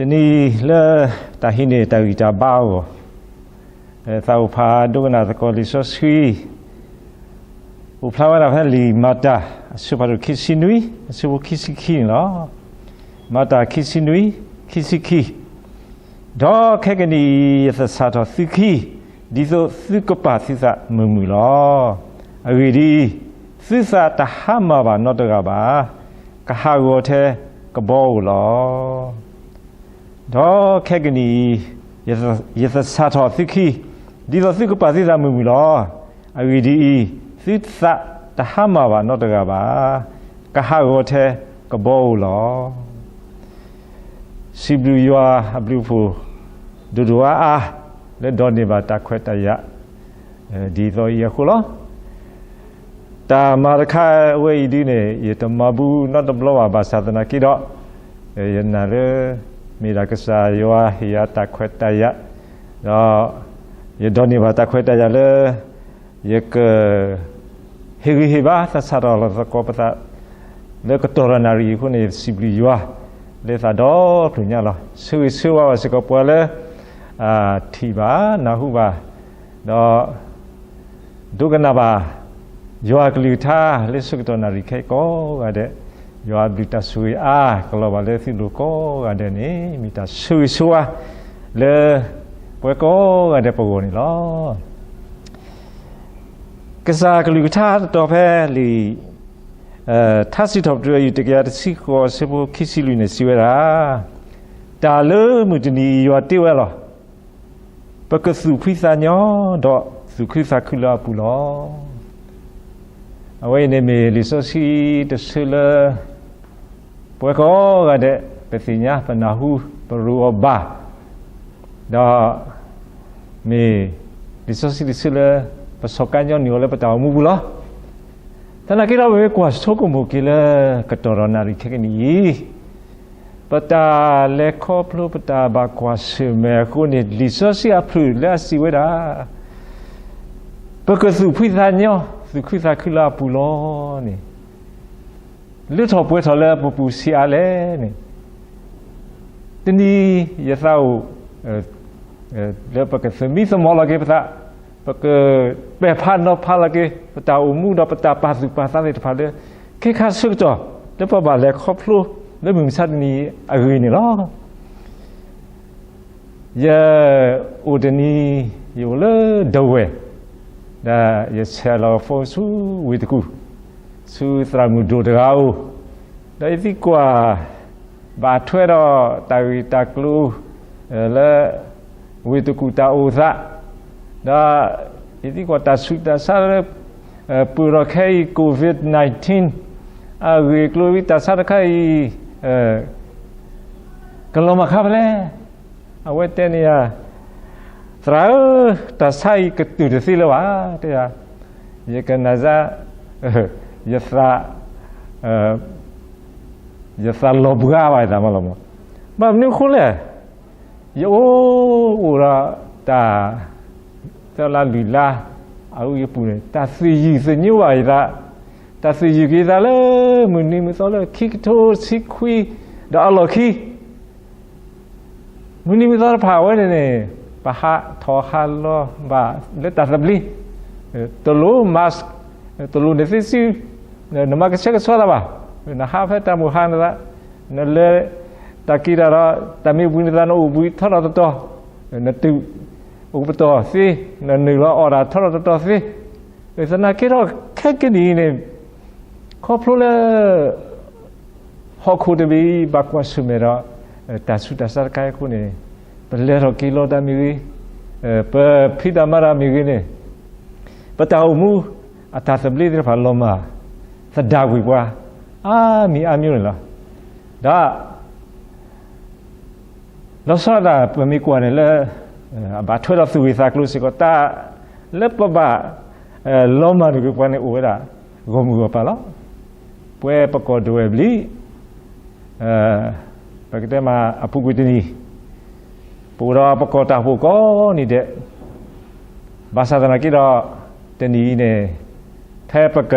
တနံၤအံၤလၢတၢ်ဟံးန့ၢ်တၢ်ဂံၢ်တၢ်ဘါအဂီၢ်, သးအိၣ်ဖးဒိကနၣ်သကိးလံာ်စီဆှံ, အိၣ်ဖျါဝဲဒၣ်ဖဲလံာ်မၤတၢ် အဆၢဖးဒိၣ်ခံဆံနွံ အဆၢဖိခံဆံခံန့ၣ်လီၤ. မၤတၢ်ခံဆံနွံ ခံဆံခံ, ဒီးခဲကနံၣ်အံၤ ယသဆၣ်ထီၣ်သုခံ ဒ်သိးသုကပာ်သုသးမုာ်မုာ်လီၤ. အဂ့ၢ်ဒ်အံၤ, သုသးတဟါမၢ်ဘၣ်နီတဂၤဘၣ်, ကဟးဂီၤထဲကဘီဧိၤလီၤ. ဒီးခဲကနံၣ်အံၤ ယသဆၣ်ထီၣ်သုခံ ဒ်သိးသုကပာ်သုသးမုာ်မုာ်လီၤ. အဂ့ၢ်ဒ်အံၤ, သုသးတဟါမၢ်ဘၣ်နီတဂၤဘၣ်, ကဟးဂီၤထဲကဘီဧိၤလီၤ. စံးဘျုးယွၤအဘျုးအဖှိၣ် ဒိၣ်ဒိၣ်အါအါ လၢဒိးန့ၢ်ဘၣ်တၢ်ခွဲးတၢ်ယာ် ဒ်သိးအံၤအဃိလီၤ. တၢ်မၤတခါအဝဲအံၤဒ်န့ၣ် ယတမၤဘူးနီတဘျီဘၣ် ဘၣ်ဆၣ်သနာ်က့ဒီး ယနာ်လၢ မ့ၢ်ဒၣ်ကစၢ်ယွၤဟ့ၣ်ယၤတၢ်ခွဲးတၢ်ယာ်, ဒီးယဒိးန့ၢ်ဘၣ်တၢ်ခွဲးတၢ်ယာ်လၢ ယက ဟ့ၣ်ဂံၢ်ဟ့ၣ်ဘါ သဆၣ်ထီၣ်လီၤသကိးပသး လၢကတီၢ်ဒီးနၣ်ရံၣ်အံၤအဃိန့ၣ် ယစံးဘျုးယွၤ လၢသးဒီဖျၢၣ်ညါလီၤ. ဆၢဂ့ၤဆၢဝါဘၣ်စ့ၢ်ကီးပှၤလၢ ထံၣ်ဘၣ်နၢ်ဟူဘၣ် ဒီး ဒိကနၣ်ဘၣ် ယွၤအကလုၢ်ကထါလၢဆၢကတီၢ်နၣ်ရံၣ်ခဲအံၤကိးဂၤဒဲး, ယွၤအဘျုးတၢ်ဆိၣ်ဂ့ၤအါ ကလီၤဘၣ်လၢသုလိၤကိးဂၤဒဲးန့ၣ် မ့ၢ်တၢ်ဆၢဂ့ၤဆၢဝါ လၢပှၤကိးဂၤဒဲးပဂီၢ်န့ၣ်လီၤ. ကစၢ်ကလုၢ်ကထါတတီၤဖဲလံာ် ထါစံးထီၣ်ပတြၢၤ အယုၢ်တကယၤတဆံဃိး အဆၢဖိခံဆံလွံၢ်န့ၣ် စံးဝဲဒၣ်, တၢ်လၢမုၢ်တနံၤအံၤယွၤတ့ဝဲလီၤ. ပကသူၣ်ဖှံသးညီ ဒီးသူၣ်ခုသးခုလၢအပူၤလီၤ. အဝဲအံၤန့ၣ်မ့ၢ်လံာ်စီဆှံတဆၢလၢ ပဝဲကိးဂၤဒဲး ပသ့ၣ်ညါ ပနၢ်ဟူ ပရိအီၤဘၣ်, ဒီးမ့ၢ်လံာ်စီဆှံတဆၢလၢ ပစီၤကါညီနုၢ်အီၤလၢပတၢ်အိၣ်မူပူၤလီၤ. သနာ်က့ဒီးပမ့ၢ်ကွၢ်ဆိကမိၣ်က့ၤလၢ ကတီၢ်ဒီးနၣ်ရံၣ်ခဲကနံၣ်အံၤ ပတၢ်လဲၤခီဖျိ ပတၢ်ဘၣ်ကွၢ်ဆၢၣ်မဲာ်အဃိန့ၣ် လံာ်စီဆှံအဖျၢၣ်လၢအစံးဝဲဒၣ် ပကသူၣ်ဖှံသးညီ သူၣ်ခုသးခုလၢအပူၤလီၤန့ၣ် လၢထီၣ်ပှဲၤထီၣ်လၢပပူၤဆံးအါလဲၣ်န့ၣ်, တနံၤယသးအိၣ် လၢပကသမံသမိးလီၤက့ၤပသး, ပကပဲာ်ဖးနီၤဖးလီၤက့ၤ ပတၢ်အိၣ်မူဒီးပတၢ်ပာ်သူၣ်ပာ်သးသ့ၣ်တဖၣ်လၢ ခဲခါဆၢကတီၢ် လၢပဘၣ်လဲၤခီဖျိ လၢမုၢ်မဆါတနံၤအံၤအဂ့ၢ်န့ၣ်လီၤ. ယအိၣ်တနံၤ ယအိၣ်လၢဒဝဲၢ်, ဒီးယဆဲးလီၤ phone ဆူဝ့ၢ်တကူၣ်, ဆူသရၣ်မုၣ်ဒိၣ်တဂၤအအိၣ်, ဒီးယသံကွၢ် ဘၣ်ထွဲဒီးတၢ်ဂ့ၢ်တၢ်ကျိၤ လၢဝ့ၢ်တကူၣ်တၢ်အိၣ်သး, ဒီးယသံကွၢ်တၢ်ဆူးတၢ်ဆါလၢ ပၢၢ်ထီၣ်ခဲအံၤ COVID nineteen အဂ့ၢ်အကျိၤ တၢ်ဆါတခါအံၤ ကလီၤမၢ်ခါဖဲလဲၣ်. အဝဲတဲန့ၢ်ယၤ, သရၣ်ဧၢ, တၢ်ဆါအံၤကတုၤတသ့လၢၤဘၣ်, တဲယၤ, ယကနၣ်စၢ်, ယသး, ယသးလီၤဘှါဘၣ်ယသးမးလီၤမး, ဘၣ်မနုၤအဃိလဲၣ်. ယအိၣ်အိၣ်ဒီးတၢ် သၢလါလွံၢ်လါ အအုၣ်ယပူၤန့ၣ် တၢ်သ့ၣ်ယုၢ်သညိဘၣ်ယသး, တၢ်သ့ၣ်ယုၢ်က့ၤသးလၢ မုၢ်နံၤမုၢ်သီလၢခံကထိဆံခွံ ဒီးအလီၢ်ခံ မုၢ်နံၤမုၢ်သီတဖၣ်အဝဲန့ၣ်န့ၣ် ပဟးထီၣ်ဟးလီၤဘၣ်လၢတၢ်သဘျ့, တလိၣ် mask, တလိၣ်န့ၣ်သ့စု, နမၤကဆှဲကဆှီသးဘၣ်, နဟးဖဲတၢ်မိၣ်ဟးနသး, နလဲၤတၢ်က့ၤတၢ်ဒီး တၢ်မ့ၢ်ဘှံးနသး နအိၣ်ဘှံးထီထီၣ်တတီၤ, နတုၤအိၣ်ပတီၢ်သ့, နနုာ်လီၤအီၣ်တၢ်ထီထီၣ်တတီၤသ့, သနာ်က့ဒီးခဲကနံၣ်အံၤန့ၣ် ခီဖျိလၢ ဟီၣ်ခိၣ်တဘ့ၣ်အံၤ ဘၣ်ကွၢ်ဆၢၣ်မဲာ်ဒီး တၢ်ဆူးတၢ်ဆါတခါအံၤအဃိန့ၣ်, ပလဲၤထီၣ်က့ၤလီၤတၢ်မ့ၢ်ဂ့ၤ, ပဖံးတၢ်မၤတၢ်မ့ၢ်ဂ့ၤန့ၣ်, ပတၢ်အိၣ်မူအတၢ်သဘျ့သ့ၣ်တဖၣ်လီၤမၢ်သဒၣ်ကွံာ်ပှၤ အါမံၤအါမံၤန့ၣ်လီၤ. ဒီး လီၤဆီဒၣ်တၢ် ပမ့ၢ်ကွၢ်န့ၣ်လၢ အဘၣ်ထွဲဒီးသူၣ်ဂ့ၢ်သးကျိၤစ့ၢ်ကီး တၢ်လၢပဘၣ် လီၤမၢ်န့ၢ်က့ၤပှၤန့ၣ် အိၣ်ဝဲဒၣ် ဂီၢ်မုၢ်ဂီၢ်ပၤလီၤ. ပဝဲပကီၢ်ဒဝဲၢ်ဘျံး ပကတဲမးအပူၤကွံာ်တနံၤ ပအိၣ်ဒီးပကီၢ်တၢ်အိၣ်ဖှိၣ်ကိးနံၤဒဲး, ဘၣ်ဆၣ်သနာ်က့ဒီး တနံၤအံၤန့ၣ် ဖဲပက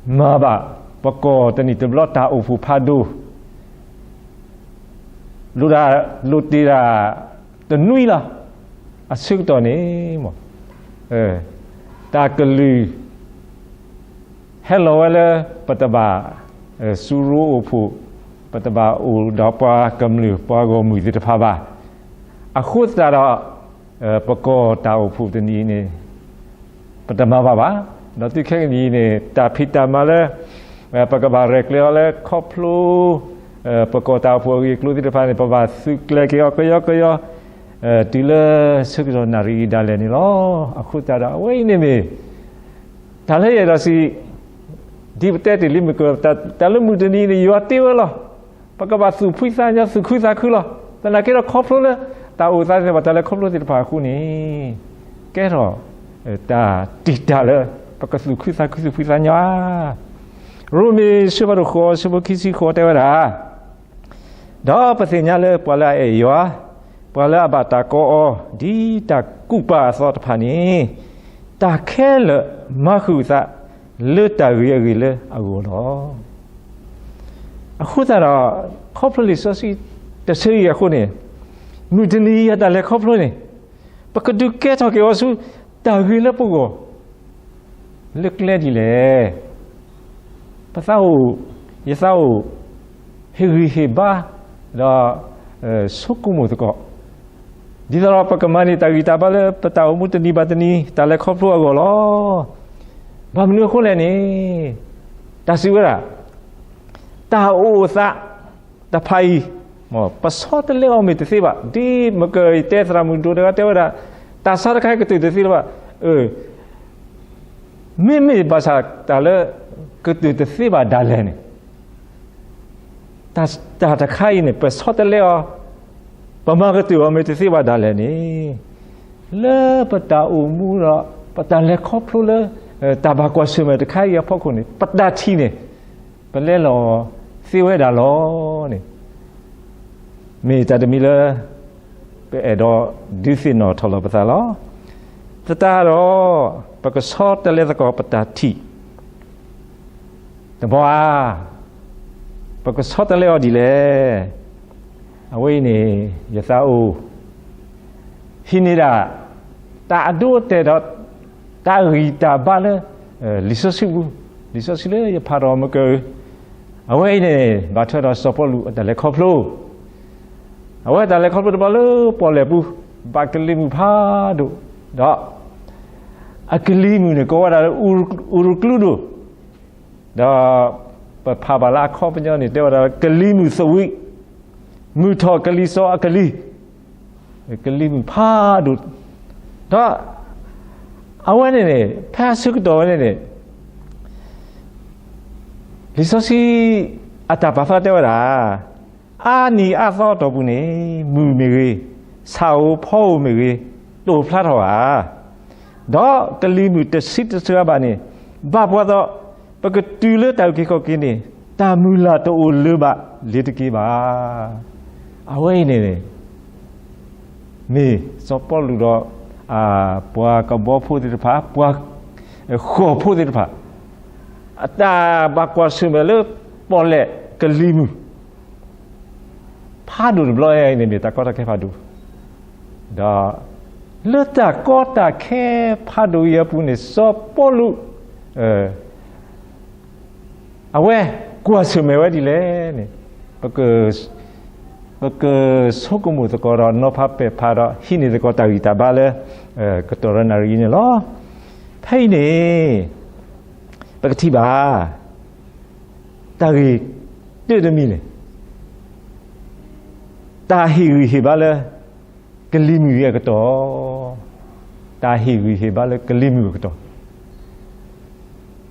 မၤဘၣ် ပကီၢ်တနံၣ်တဘျီတၢ်အိၣ်ဖှိၣ်ဖးဒိၣ်, လိၣ်ဒၣ်လိၣ်တ့ၢ်ဒၣ်တနွံလီၤ. အဆၢကတီၢ်န့ၣ် တၢ်ကလုၢ် ဟဲလီၤဝဲလၢ ပတဘၣ် စူးရိအိၣ်ဖှိၣ်, ပတဘၣ်အိၣ်ဒီးပှၤကမျၢၢ်ပှၤဂီၢ်မုၢ်သ့ၣ်တဖၣ်ဘၣ်. အဃိသတးဒီး ပကီၢ်တၢ်အိၣ်ဖှိၣ်တနံၤအံၤန့ၣ် ပတမၤဘၣ်ဘၣ်. ဒီးတုၤခဲကနံၣ်အံၤန့ၣ် တၢ်ဖံးတၢ်မၤလၢ ပကဘၣ်ရဲၣ်ကျဲၤအီၤလၢခီဖျိ ပကီၢ်တၢ်အိၣ်ဖှိၣ်အဂ့ၢ်အကျိၤသ့ၣ်တဖၣ်န့ၣ် ပဘၣ်သုးကျဲၤက့ၤအီၤကယီကယီ တုၤလၢဆၢကတီၢ်နၣ်ရံၣ်အံၤဒၣ်လဲာ်န့ၣ်လီၤ. အဃိသတးဒီး အဝဲအံၤန့ၣ်မ့ၢ် တၢ်လၢယအဲၣ်ဒိးစံး ဒ်ပတဲတ့ၢ်လံမ့ၢ်က တၢ်လၢမုၢ်တနံၤအံၤန့ၣ် ယွၤတ့ဝဲလီၤ. ပကဘၣ်သူၣ်ဖှံသးညီ သူၣ်ခုသးခုလီၤ. သနာ်က့ဒီးခီဖျိလၢ တၢ်အိၣ်သးသ့ၣ်တဖၣ် တၢ်လဲၤခီဖျိသ့ၣ်တဖၣ်အဃိန့ၣ် ကဲထီၣ် တၢ်တံာ်တာ်လၢ ပကသူၣ်ခုသးခု သူၣ်ဖှံသးညီဧါ. ရိမ့ၤ အဆၢဖးဒိၣ်ဃိး အဆၢဖိခံဆံဃိးတဲဝဲဒၣ် ဒီးပသ့ၣ်ညါလၢပှၤလၢအအဲၣ်ယွၤ, ပှၤလၢအဘၣ်တၢ်ကိးအီၤ ဒ်တၢ်ကူၣ်ပာ်အသီတဖၣ်န့ၣ်, တၢ်ခဲလၢာ်မၤဃုာ်အသး လၢတၢ်ဂ့ၤအဂ့ၢ်လၢအဂီၢ်လီၤ. အဃိသတးဒီး ခီဖျိလံာ်စီဆှံတဆၢအံၤအဃိန့ၣ်, မုၢ်တနံၤအံၤအတၢ်လဲၤခီဖျိန့ၣ်, ပကဒုးကဲထီၣ်က့ၤအီၤဆူ တၢ်ဂ့ၤလၢပဂီၢ် လၢကျဲဒ်လဲၣ်. ပသးအိၣ်, ယသးအိၣ် ဟ့ၣ်ဂံၢ်ဟ့ၣ်ဘါ ဒီး ဆိကမိၣ်သကိး, ဒ်သိးဒီးပကမၤန့ၢ်တၢ်ဂံၢ်တၢ်ဘါလၢပတၢ်အိၣ်မူတနံၤဘၣ်တနံၤ တၢ်လဲၤခီဖျိအဂီၢ်လီၤ. ဘၣ်မနုၤအဃိလဲၣ်န့ၣ်, တၢ်စံးဝဲဒၣ် တၢ်အိၣ်သးတဖၣ်အံၤ ပဆီတလဲအီၤမ့ၢ်တသ့ဘၣ်. ဒ်မ့ၢ်ကယတဲသရၣ်မုၣ်ဒိၣ်တဂၤတဲဝဲဒၣ်, တၢ်ဆါတခါအံၤကတၢၢ်တသ့လၢၤဘၣ်. မ့မ့ၢ်ဘၣ်ဆၣ်တၢ်လၢ ကတၢၢ်တသ့ဘၣ်ဒၣ်လဲာ်န့ၣ်, တၢ်တခါအံၤန့ၣ် ပဆီတလဲအီၤ, ပမၤကတၢၢ်အီၤမ့ၢ်တသ့ဘၣ်ဒၣ်လဲာ်န့ၣ်, လၢပတၢ်အိၣ်မူဒီး ပတၢ်လဲၤခီဖျိလၢ တၢ်ဘၣ်ကွၢ်ဆၢၣ်မဲာ်တခါအံၤအဖီခိၣ်န့ၣ် ပတၢ်ထံၣ်န့ၣ် ပလဲလီၤသ့ဝဲဒၣ်လီၤန့ၣ်, မ့ၢ်တၢ်တမံၤလၢ ပအဲၣ်ဒိးဒုးသ့ၣ်နီၣ်ထီၣ်လီၤပသးလီၤ. သတးဒီး ပကဆီတလဲသကိးပတၢ်ထံၣ် တဘီဧါ, ပကဆီတလဲအီၤဒ်လဲၣ်. အဝဲအံၤန့ၣ် ယသးအိၣ် ဟံးန့ၢ်ဒၣ် တၢ်အဒိအတဲာ်ဒီး တၢ်ဂံၢ်တၢ်ဘါလၢ လံာ်စီဆှံပူၤ, လံာ်စီဆှံလၢယဖးဒီးမ့ၢ်က, အဝဲအံၤန့ၣ် ဘၣ်ထွဲဒီးစီၤပီလူးအတၢ်လဲၤခီဖျိ, အဝဲတၢ်လဲၤခီဖျိတဘျီလၢပီၣ်လဲၣ်ပူၤ, ဘၣ်ကလံၤမုၢ်ဖးဒိၣ်, ဒီး အကလံၤမုၢ်န့ၣ် ကိးဝဲဒၣ်လၢ အူရကျူဒိၣ်, ဒီး ပဖးဘၣ်လၢအခီပညီန့ၣ် တဲဝဲဒၣ် ကလံၤမုၢ်သဝံး, မုၢ်ထီၣ်ကလံၤစီၤအကလံၤ, ကလံၤမုၢ်ဖးဒိၣ်, ဒီး အဝဲန့ၣ်န့ၣ် ဖဲအဆၢကတီၢ်ဝဲန့ၣ်န့ၣ် လံာ်စီဆှံ အတၢ်ပာ်ဖျါတဲဝဲဒၣ်, အါနံၤအါသီအတီၢ်ပူၤန့ၣ် မုၢ်မ့ၢ်ဂ့ၤ, ဆၣ်ဧိၤဖီဧိၤမ့ၢ်ဂ့ၤ, တအိၣ်ဖျါထီၣ်ဘၣ်. ဒီးကလံၤမုၢ်တဆံးတစှၤဘၣ်န့ၣ်, ဘၣ်ပှၤသိး ပကတုၤလၢတၢ်အုၣ်က့ၤခီၣ်က့ၤန့ၣ် တၢ်မုၢ်လၢ်တအိၣ်လၢၤဘၣ်လ့ၤတက့ၢ်ဘၣ်. အဝဲအံၤန့ၣ် မ့ၢ်စီၤပီလူးဒီး ပှၤကဘီဖိသ့ၣ်တဖၣ်, ပှၤဃီၣ်ဖိသ့ၣ်တဖၣ် အတၢ်ဘၣ်ကွၢ်ဆၢၣ်မဲာ်လၢပီၣ်လဲၣ်ကလံၤမုၢ် ဖးဒိၣ်တဘျီအံၤန့ၣ် မ့ၢ်တၢ်ကီတၢ်ခဲဖးဒိၣ်, ဒီး လၢတၢ်ကီတၢ်ခဲဖးဒိၣ်အံၤအပူၤန့ၣ် စီၤပီလူး အဝဲကွၢ်ဆၢၣ်မဲာ်ဝဲဒ်လဲၣ်န့ၣ် ပက ပကဆိကမိၣ်သကိးဒီး နီၤဖးပဲာ်ဖးဒီး ဟံးန့ၢ်သကိးတၢ်ဂံၢ်တၢ်ဘါလၢ ကတီၢ်ဒီးနၣ်ရံၣ်အံၤန့ၣ်လီၤ. ဖဲအံၤန့ၣ် ပကထံၣ်ဘၣ် တၢ်ဂ့ၢ်တၢတမံၤန့ၣ် တၢ်ဟ့ၣ်ဂံၢ်ဟ့ၣ်ဘါလၢ ကလံၤမုၢ်အကတီၢ်, တၢ်ဟ့ၣ်ဂံၢ်ဟ့ၣ်ဘါလၢကလံၤမုၢ်အကတီၢ်,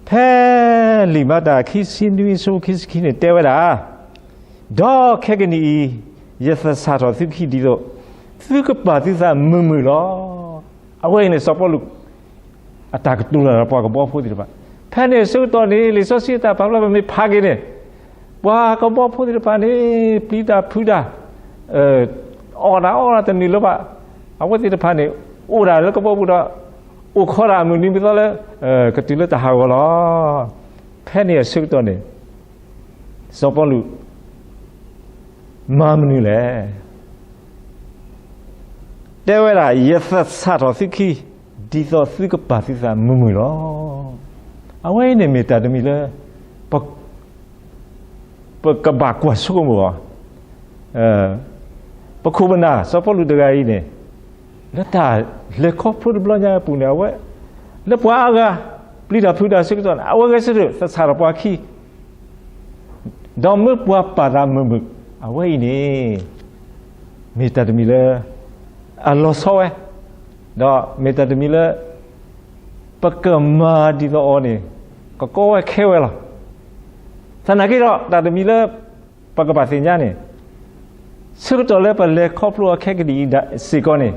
ဖဲလံာ်မၤတၢ်ခံဆံနွံ အဆၢဖိခံဆံခံန့ၣ် တဲဝဲဒၣ်, ဒီးခဲကနံၣ်အံၤ ယသဆၣ်ထီၣ်သုခံဒ်သိး သုကပာ်သုသးမုာ်မုာ်လီၤ. အဝဲအံၤန့ၣ် စီၤပီလူး အတၢ်ကတိၤလၢပှၤကဘီဖိသ့ၣ်တဖၣ်, ဖဲန့ၣ်အဆၢကတီၢ်န့ၣ် လံာ်စီဆှံအတၢ်ပာ်ဖျါပမ့ၢ်ဖးက့ၤန့ၣ် ပှၤကဘီဖိသ့ၣ်တဖၣ်န့ၣ် ပျံၤတၢ်ဖုးတၢ်, အီၣ်တၢ်အီတၢ်တန့ၢ်လၢၤဘၣ်. အဝဲသ့ၣ်တဖၣ်န့ၣ် အိၣ်ဒၣ်လၢကဘီပူၤဒီး အိၣ်ခိးဒၣ်အမုၢ်နံၤမုၢ်သီလၢ ကတုၤလၢတၢ်ဟးဂီၤလီၤ. ဖဲန့ၣ်အဆၢကတီၢ်န့ၣ် စီၤပီလူး မၤမနုၤလဲၣ်. တဲဝဲဒၣ် ယသဆၣ်ထီၣ်သုခံ ဒ်သိးသုကပာ်သုသးမုာ်မုာ်လီၤ. အဝဲအံၤန့ၣ်မ့ၢ်တၢ်တမံၤလၢ ပ ပကဘၣ်ကွၢ်ဆိကမိၣ်အီၤ. ပခိၣ်ပနၢ်စီၤပီလူးတဂၤအံၤန့ၣ် လၢတၢ်လဲၤခီဖျိတဘျီညါအပူၤန့ၣ် အဝဲ လၢပှၤအါဂၤ ပျံၤတၢ်ဖုးတၢ်အဆၢကတီၢ်န့ၣ် အဝဲဂဲၤဆၢထၢၣ်သဆၣ်ထီၣ်ပှၤခံ ဒီးမၢပှၤပာ်သးမုာ်မုာ် အဝဲအံၤန့ၣ် မ့ၢ်တၢ်တမံၤလၢ အလီၤဆီဝဲ, ဒီးမ့ၢ်တၢ်တမံၤလၢ ပကမၤဒ်သိးအီၤန့ၣ် ကကီဝဲခဲဝဲလီၤ. သနာ်က့ဒီး တၢ်တမံၤလၢ ပကဘၣ်သ့ၣ်ညါန့ၣ် ဆၢကတီၢ်လၢပလဲၤခီဖျိအခဲကနံၣ်အံၤစ့ၢ်ကီးန့ၣ်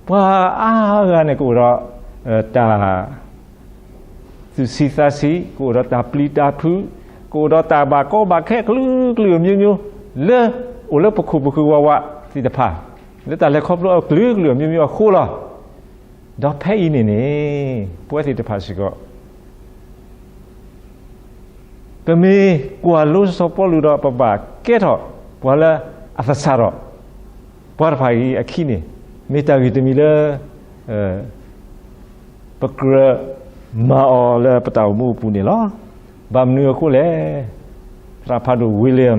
ပှၤအါဂၤန့ၣ် ကအိၣ်ဒီး တၢ် သူၣ်ဆံးသးဆံး, ကအိၣ်ဒီးတၢ်ပျံၤတၢ်ဖုး, ကအိၣ်ဒီးတၢ်ဘၣ်ကီဘၣ်ခဲ အကလုာ်ကလုာ် အမျိုးမျိုး လၢအိၣ်လၢပခိၣ်ပဃုာ်ဝးဝးသ့ၣ်တဖၣ် လၢတၢ်လဲၤခီဖျိအကလုာ်ကလုာ် အမျိုးမျိုး အဃိလီၤ. ဒီးဖဲအံၤန့ၣ်န့ၣ် ပဝဲသ့ၣ်တဖၣ်စ့ၢ်ကီး ပမ့ၢ်ကွၢ်လိစီၤပီလူးဒီး ပဘၣ်ကဲထီၣ်ပှၤလၢအသဆၣ်ထီၣ် ပှၤတဖၣ်အံၤအခံန့ၣ် မ့ၢ်တၢ်ဂ့ၢ်တမံၤလၢ ပကြၢးမၤအီၤလၢပတၢ်အိၣ်မူအပူၤန့ၣ်လီၤ. ဘၣ်မနုၤအဃိလဲၣ်. သရၣ်ဖးဒိၣ် William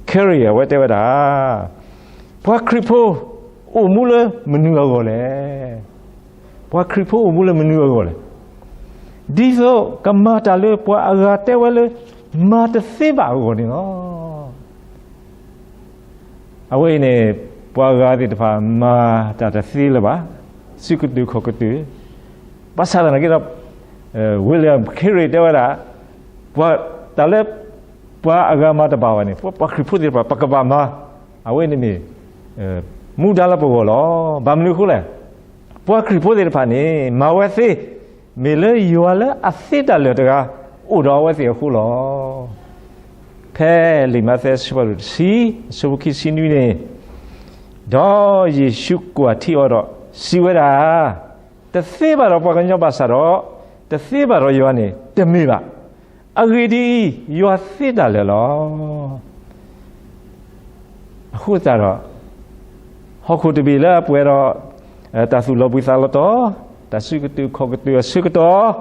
Carey အဝဲတဲဝဲဒၣ် ပှၤခရံာ်ဖိအိၣ်မူလၢမနုၤအဂီၢ်လဲၣ်. ပှၤခရံာ်ဖိအိၣ်မူလၢမနုၤအဂီၢ်လဲၣ်. ဒ်သိးကမၤတၢ်လၢပှၤအဂၤတဲဝဲလၢ မၤတသ့ဘၣ်အဂီၢ်န့ၣ်လီၤ. အဝဲအံၤန့ၣ် ပှၤဂၤသ့ၣ်တဖၣ် မၤတၢ်တသ့လၢၤဘၣ်, စုကတုာ်ခီၣ်ကတုာ်, ဘၣ်ဆၣ်သနာ်က့ဒီး William Carey တဲဝဲဒၣ် တၢ်လၢပှၤအဂၤမၤတဘၣ်ဘၣ်န့ၣ် ပှၤခရံာ်ဖိသ့ၣ်တဖၣ် ပကဘၣ်မၤ, အဝဲန့ၣ်မ့ၢ် မူဒါလၢပဂီၢ်လီၤ. ဘၣ်မနုၤအဃိလဲၣ်. ပှၤခရံာ်ဖိသ့ၣ်တဖၣ်န့ၣ် မၤဝဲသ့ မ့ၢ်လၢယွၤလၢအသ့တၢ်လၢာ်တဂၤ အိၣ်ဒီးအဝဲသ့ၣ်အဃိလီၤ. ဖဲလံာ်မးသဲအဆၢဖးဒိၣ်တဆံ အဆၢဖိခံဆံနွံန့ၣ်, ဒီးယ့ၣ်ၡူးကွၢ်ထံအီၤဒီး စံးဝဲဒၣ်, တသ့ဘၣ်ဒီးပှၤကညီဘၣ်ဆၣ်ဒီး တသ့ဘၣ်ဒီးယွၤန့ၣ် တမ့ၢ်ဘၣ်. အဂ့ၢ်ဒ်အံၤ, ယွၤသ့တၢ်လၢာ်လီၤ. အဃိသတးဒီး ဟီၣ်ခိၣ်တဘ့ၣ်လၢအပှဲၤဒီး တၢ်သူၣ်လီၤဘှံးသးလီၤတီၤ, တၢ်စုကတုာ်ခီၣ်ကတုာ်အဆၢကတီၢ်,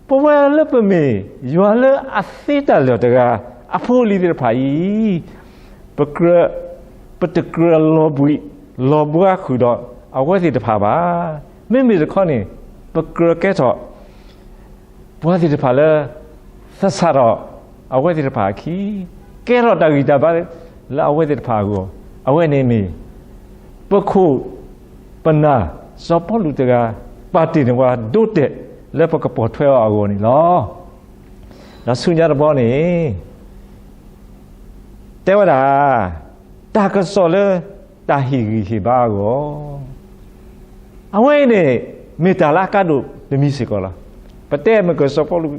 ပဝဲလၢပမ့ၢ်ယွၤလၢအသ့တၢ်လၢာ်တဂၤ အဖိအလံၤသ့ၣ်တဖၣ်အံၤ, ပကြၢး, ပတကြၢးလီၤဘှံးလီၤဘှါဃုာ်ဒီး အဝဲသ့ၣ်တဖၣ်ဘၣ်. မ့မ့ၢ်တခီန့ၣ် ပကြၢးကဲထီၣ် ပှၤသ့ၣ်တဖၣ်လၢ သဆၣ်ထီၣ်အဝဲသ့ၣ်တဖၣ်အခံ, ကဲထီၣ်တၢ်ဂံၢ်တၢ်ဘါလၢအဝဲသ့ၣ်တဖၣ်အဂီၢ်, အဝဲန့ၣ်မ့ၢ် ပခိၣ်ပနၢ်စီၤပီလူးတဂၤ ပာ်တ့ၢ်န့ၢ်ပှၤဒိတဲာ်လၢပကပိာ်ထွဲအီၤအဂီၢ်န့ၣ်လီၤ. ဒီးဆူညါတဘျီန့ၣ် တဲဝဲဒၣ် တၢ်ကစီၣ်လၢတၢ်ဟ့ၣ်ဂံၢ်ဟ့ၣ်ဘါအဂီၢ်, အဝဲအံၤန့ၣ် မ့ၢ်တၢ်လၢအကါဒိၣ်တမံၤစ့ၢ်ကီးလီၤ. ပတဲမ့ၢ်ကစီၤပီလူး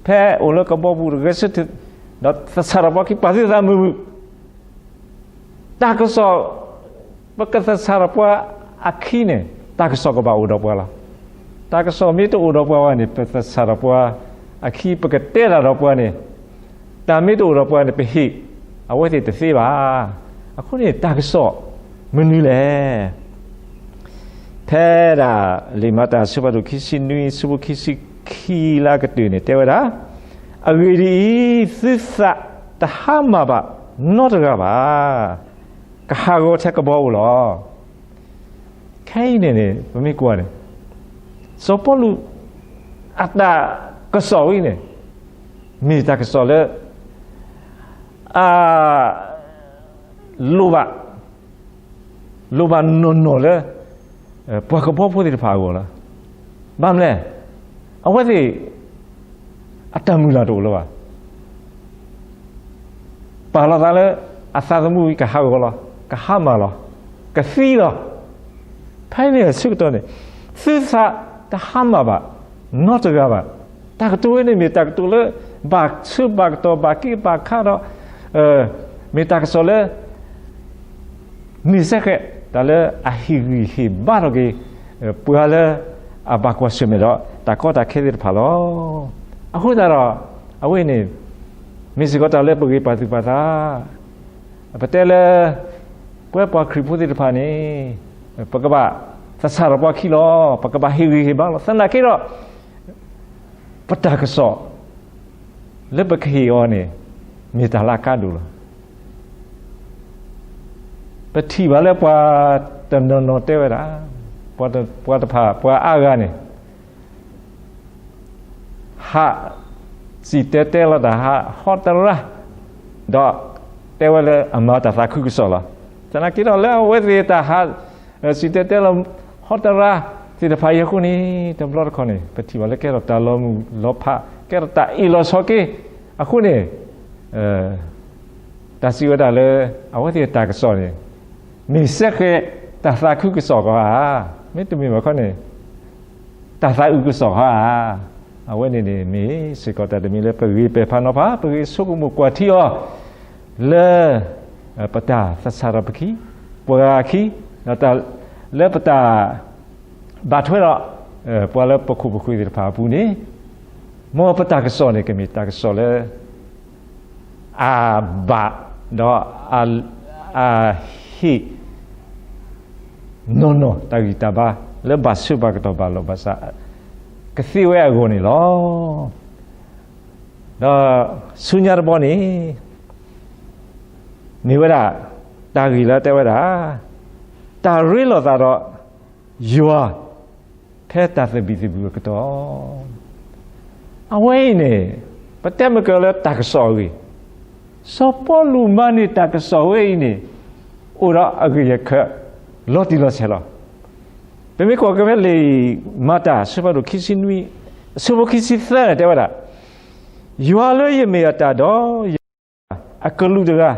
ဖဲအိၣ်လၢကဘီပူၤတဂဲၤဆၢထၢၣ် ဒီးသဆၣ်ထီၣ်ပှၤခံ ပာ်သုသးမုာ်မုာ်, တၢ်ကစီၣ် ပကသဆၣ်ထီၣ်ပှၤအခံန့ၣ် တၢ်ကစီၣ်ကဘၣ်အိၣ်ဒီးပှၤလီၤ. တၢ်ကစီၣ်မ့ၢ်တအိၣ်ဒီးပှၤဘၣ်န့ၣ် ပသဆၣ်ထီၣ်ပှၤအခံ ပကတဲတၢ်ဒီးပှၤန့ၣ် တၢ်မ့ၢ်တအိၣ်ဒီးပှၤန့ၣ် ပဟ့ၣ်အဝဲသ့ၣ်တသ့ဘၣ်. အဃိန့ၣ် တၢ်ကစီၣ်မနုၤလဲၣ်. ဖဲဒၣ်လံာ်မၤတၢ်အဆၢဖးဒိၣ်ခံဆံနွံ အဆၢဖိခံဆံခံလၢအကတၢၢ်န့ၣ် တဲဝဲဒၣ်, အဂ့ၢ်ဒ်အံၤ, သုသးတဟါမၢ်ဘၣ်နီတဂၤဘၣ်. ကဟးဂီၤထဲကဘီအိၣ်လီၤ. ခဲအံၤန့ၣ်န့ၣ် ပမ့ၢ်ကွၢ်န့ၣ် စီၤပီလူး အတၢ်ကစီၣ်ဝဲန့ၣ် မ့ၢ်တၢ်ကစီၣ်လၢ အ လိၣ်ဘၣ် လိၣ်ဘၣ်နီၢ်နီၢ်လၢ ပှၤကဘီဖိသ့ၣ်တဖၣ်အဂီၢ်လီၤ. ဘၣ်မနုၤလဲၣ်, အဝဲသ့ၣ် အတၢ်မုၢ်လၢ်တအိၣ်လၢၤဘၣ်. ပာ်လီၤသးလၢ အသးသမူကဟးဂီၤလီၤ, ကဟါမၢ်လီၤ, ကသံလီၤ. ဖဲန့ၣ်အဆၢကတီၢ်န့ၣ် သုသးတဟါမၢ်ဘၣ်နီတဂၤဘၣ်. တၢ်ကတိၤဝဲန့ၣ်မ့ၢ်တၢ်ကတိၤလၢ ဘၣ်ဆၢဘၣ်ကတီၢ် ဘၣ်က့ဘၣ်ခါဒီး မ့ၢ်တၢ်ကစီၣ်လၢ န့ၣ်စ့ၢ်ကီး တၢ်လၢအဟ့ၣ်ဂံၢ်ဟ့ၣ်ဘါထီၣ်က့ၤ ပှၤလၢအဘၣ်ကွၢ်ဆၢၣ်မဲာ်ဒီး တၢ်ကီတၢ်ခဲသ့ၣ်တဖၣ်လီၤ. အဃိသတးဒီး အဝဲန့ၣ် မ့ၢ်စ့ၢ်ကီးတၢ်လၢပဂ့ၤပာ်သူၣ်ပာ်သး ပတဲလၢ ပဝဲပှၤခရံာ်ဖိသ့ၣ်တဖၣ်န့ၣ် ပကဘၣ်သဆၣ်ထီၣ်ပှၤခံလီၤ, ပကဘၣ်ဟ့ၣ်ဂံၢ်ဟ့ၣ်ဘါလီၤ. သနာ်က့ဒီး ပတၢ်ကစီၣ် လၢပကဟ့ၣ်အီၤန့ၣ် မ့ၢ်တၢ်လၢအကါဒိၣ်လီၤ. ပထံၣ်ဘၣ်လၢပှၤတနီၤနီၤတဲဝဲဒၣ်, ပှၤတဖၣ် ပှၤအါဂၤန့ၣ် ဟးစံၣ်တဲၤတဲလီၤတၢ် ဟးဟီတရါ, ဒီးတဲဝဲလၢအမၤတၢ်သးခုကစီၣ်လီၤ. သနာ်က့ဒီးလၢအဝဲသ့ၣ်တၢ်ဟး စံၣ်တဲၤတဲလီၤ ဟီတရါသ့ၣ်တဖၣ်အံၤအဃိန့ၣ် တဘျီတခီၣ်န့ၣ် ပထံၣ်ဘၣ်လၢကဲထီၣ်တၢ်လီၤမုၢ်လီၤဖး ကဲထီၣ်တၢ်အ့ၣ်လိာ်ဆိးက့အဃိန့ၣ် တၢ်စံးဝဲဒၣ်လၢ အဝဲသ့ၣ်တၢ်ကစီၣ်န့ၣ် မ့ၢ်စဲဃဲၤတၢ်သးခုကစီၣ်ကီဧါ, မ့တမ့ၢ်ဘၣ်ခီန့ၣ် တၢ်သးအုးကစီၣ်ဧါ. အဝဲန့ၣ်န့ၣ် မ့ၢ်စ့ၢ်ကီးတၢ်တမံၤလၢပဂ့ၤပဲာ်ဖးနီၤဖး ပဂ့ၤဆိကမိၣ်ကွၢ်ထံအီၤ လၢ ပတၢ်သဆၣ်ထီၣ်ပခံ ပှၤဂၤခံ ဒီးတၢ်လၢပတၢ် ဘၣ်ထွဲဒီး ပှၤလၢပခိၣ်ပဃၢၤသ့ၣ်တဖၣ်အပူၤန့ၣ် မ်ပတၢ်ကစီၣ်န့ၣ် ကမ့ၢ်တၢ်ကစီၣ်လၢ အဘၣ် ဒီး အဟ့ၣ် နီၢ်နီၢ်တၢ်ဂံၢ်တၢ်ဘါ လၢဘၣ်ဆၢဘၣ်ကတီၢ်ဘၣ်လိာ်ဘၣ်စး ကသ့ဝဲအဂီၢ်န့ၣ်လီၤ. ဒီးဆူညါတဘျီန့ၣ် မ့ၢ်ဝဲဒၣ် တၢ်ဂ့ၢ်လၢတဲဝဲဒၣ် တၢ်ရ့လိာ်သးဒီးယွၤ ဖဲတၢ်သဘံၣ်သဘုၣ်အကတီၢ် အဝဲအံၤန့ၣ် ပတဲမ့ၢ်ကလၢတၢ်ကစီၣ်အဂ့ၢ် စီၤပီလူးမၤန့ၢ်တၢ်ကစီၣ်ဝဲအံၤန့ၣ် အိၣ်ဒီးအဂ့ၢ်အကျိၤ လီၤတံၢ်လီၤဆဲးလီၤ. ပမ့ၢ်ကွၢ်က့ၤဖဲလံာ်မၤတၢ်အဆၢဖးဒိၣ်ခံဆံနွံ အဆၢဖိခံဆံသၢန့ၣ်တဲဝဲဒၣ်, ယွၤလၢယမ့ၢ်အတၢ်ဒီးယမၤအကလူးတဂၤ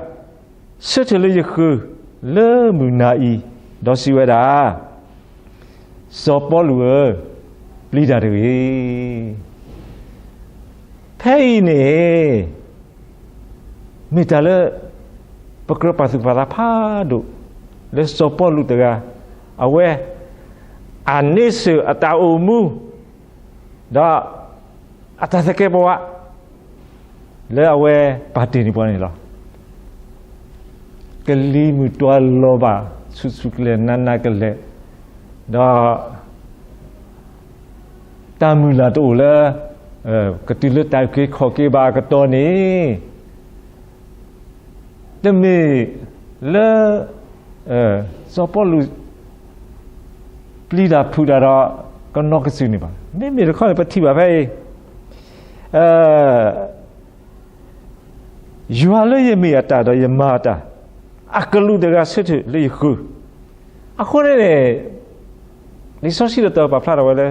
ဆၢထၢၣ်လၢယဃၢၤလၢမုၢ်နၤအံၤ, ဒီးစံးဝဲဒၣ်, စီၤပီလူးဧၢ, ပျံၤတၢ်တဂ့ၤ. ဖဲအံၤန့ၣ် မ့ၢ်တၢ်လၢ ပကြၢးပာ်သူၣ်ပာ်သးဖးဒိၣ် လၢစီၤပီလူးတဂၤ အဝဲ အန့ဆၢၣ်အတၢ်အိၣ်မူ ဒီး အတၢ်သကဲးပဝး လၢအဝဲပာ်တ့ၢ်န့ၢ်ပှၤန့ၣ်လီၤ. ကလံၤမုၢ်တွၤလီၤဘၣ် ဆူၣ်ဆူၣ်ကလဲာ်နးနးကလဲာ်, ဒီး တၢ်မုၢ်လၢ်တအိၣ်လၢ ကတုၤလၢတၢ်အုၣ်က့ၤခီၣ်က့ၤဘၣ်အကတီၢ်န့ၣ် တမ့ၢ်လၢ စီၤပီလူး ပျံၤတၢ်ဖုးတၢ်ဒီး ကနီၢ်ကစၢ်န့ၣ်ဘၣ်. မ့မ့ၢ်တခီန့ၣ် ပထံၣ်ဘၣ်ဖဲအံၤ ယွၤလၢယမ့ၢ်အတၢ်ဒီးယမၤအတၢ်, အကလူးတဂၤဆၢထၢၣ်လၢယဃၢၤ. အဃိန့ၣ်န့ၣ် လံာ်စီဆှံတတီၤပာ်ဖျါထီၣ်ဝဲလၢ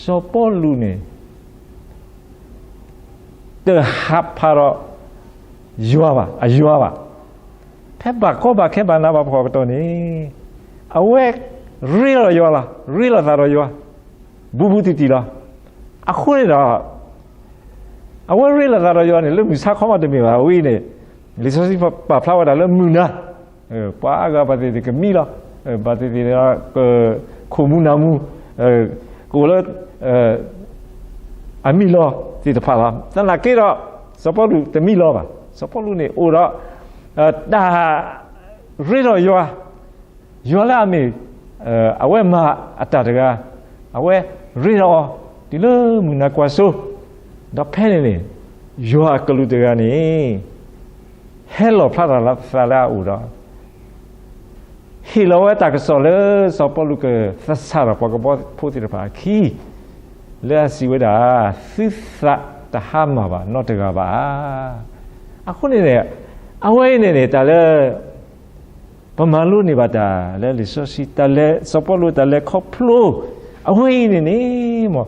စီၤပီလူးန့ၣ် တဟးဖးဒီးယွၤဘၣ်, အယွၤဘၣ်. ဖဲဘၣ်ကီဘၣ်ခဲဘၣ်နးဘၣ်ဖှီၣ်အကတီၢ်န့ၣ် အဝဲရ့ဒီးယွၤလီၤ, ရ့လိာ်သးဒီးယွၤ ဘူးဘူးတံၢ်တံၢ်လီၤ. အဃိန့ၣ်ဒီး အဝဲရ့လိာ်သးဒီးယွၤန့ၣ် လၢမုၢ်ဆါခီမးတမ့ၢ်ဘၣ်. အဝဲအံၤန့ၣ် လံာ်စီဆှံပာ်ဖျါဝဲဒၣ်လၢမုၢ်နၤ ပှၤအါဂၤဘၣ်သ့ၣ်သ့ၣ်ကမံလီၤ, ဘၣ်သ့ၣ်သ့ၣ် ကခိၣ်မူနၢ်မူ ကအိၣ်လၢ အမံလီၤသ့ၣ်တဖၣ်လီၤ. သနာ်က့ဒီး စီၤပီလူးတမံလီၤဘၣ်. စီၤပီလူးန့ၣ်အိၣ်ဒီး တၢ်ရ့ဒီးယွၤ, ယွၤလၢအမ့ၢ် အဝဲမၤအတၢ်တဂၤ, အဝဲရ့ဒီးအီၤ တုၤလၢမုၢ်နၤကွၢ်စိ, ဒီးဖဲန့ၣ်န့ၣ် ယွၤအကလူးတဂၤန့ၣ် ဟဲလီၣ်ဖျါထီၣ်လၢသးလၢအအိၣ်ဒီး ဟ့ၣ်လီၤဝဲတၢ်ကစီၣ်လၢစီၤပီလူးကသဆၣ်ထီၣ်ပှၤကဘီဖိသ့ၣ်တဖၣ်အခံ, လၢအစံးဝဲဒၣ်, သုသးတဟါမၢ်ဘၣ်နီတဂၤဘၣ်. အဃိန့ၣ်န့ၣ် အဝဲအံၤန့ၣ်န့ၣ် တၢ်လၢ ပမၤလိန့ၢ်ဘၣ်တၢ်လၢလံာ်စီဆှံ တၢ်လဲၤ စီၤပီလူးတၢ်လဲၤခီဖျိ အဝဲအံၤန့ၣ်န့ၣ် မ်